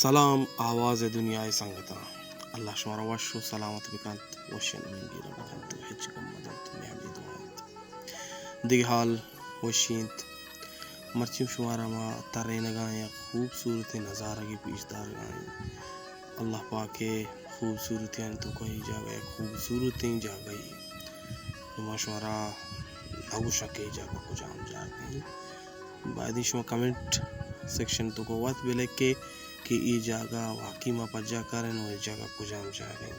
سلام آواز دنیا ءِ سنگتاں، اللہ شمارا وش و سلامت بکنت، وشیں نمینگی را بکنت و ہچ گم مدنت، مئے ہمے دعا انت۔ دگہ حال وشی انت۔ مرچی شمارا ما ترینگاں یک خوبصورتیں نظارگے پیش دارگاں۔ اللہ پاک ءِ خوبصورتیانی توکا اے جاگہ یک خوبصورتیں جاگہے۔ ما شمارا نہ گوشاں کہ اے جاگہ کجام جاگہے۔ بایدیں شما کمنٹ سیکشن توکا وت بلکے کہ اے جاگہ واقعی ما پجا کاریں و اے جاگہ کجام جاگہے۔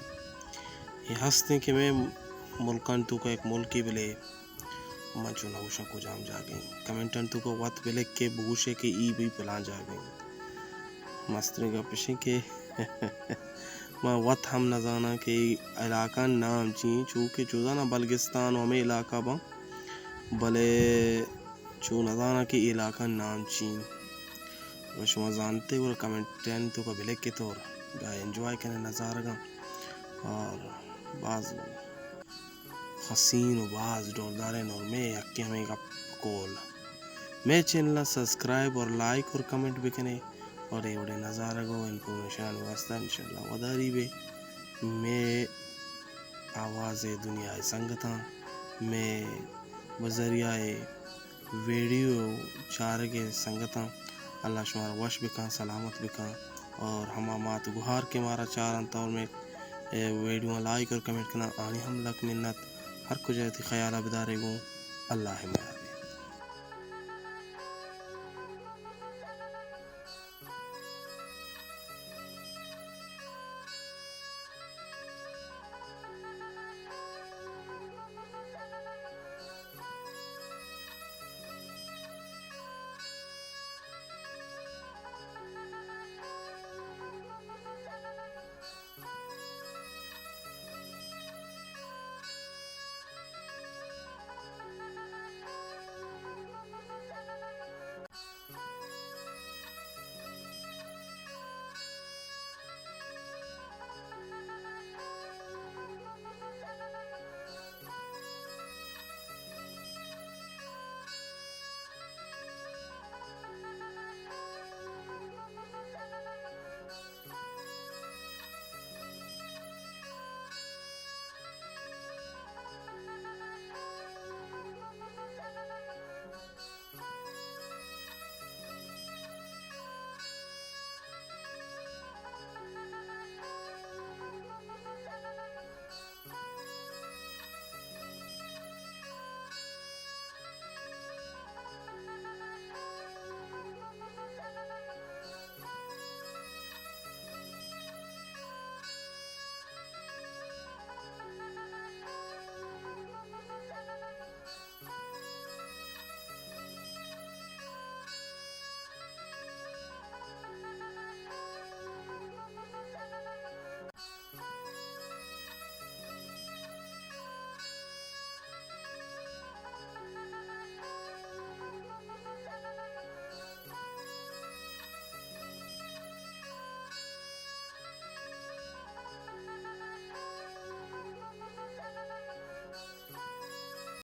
اے ہستیں کہ مئے ملکانی توکا یک ملکے، بلے من چو نہ گوشاں کجام جاگہے۔ کمنٹانی توکا وت بلکے، بگوشے کہ اے بی پلان جاگہے۔ مستریں گپ اش انت کہ من وت ہم نزاناں کہ اے علاقہانی نام چی انت، چو کہ چو زاناں بلگستان و ہمے علاقہ باں، بلے چو نزاناں کہ اے علاقہانی نام چی انت۔ اگاں شما زانتے گڑا کمنٹانی توکا بلکت اور بیا انجوائے کنیں نظارگاں اور باز حسین و باز ڈولداریں نرمے یکے ہمے گپ کول۔ مئے چینل ءَ سبسکرائب اور لائک اور کمنٹ بکنے اور اے وڑیں نظارگ و انفارمیشنانی واسطہ انشاءاللہ وداری بے۔ مئے آواز دنیا ءِ سنگتاں، مئے بذریعہ ویڈیو چارگ ءِ سنگتاں، اللہ شمارا وش بکن، سلامت بکن اور ہما مات گہار کہ مارا چارنت اور مئے، اے، ویڈیو لائک اور کمنٹ کناں، آنی ہم لک منت۔ ہر کجا وتی خیال ءَ بدارے گوں۔ اللہ حمایت۔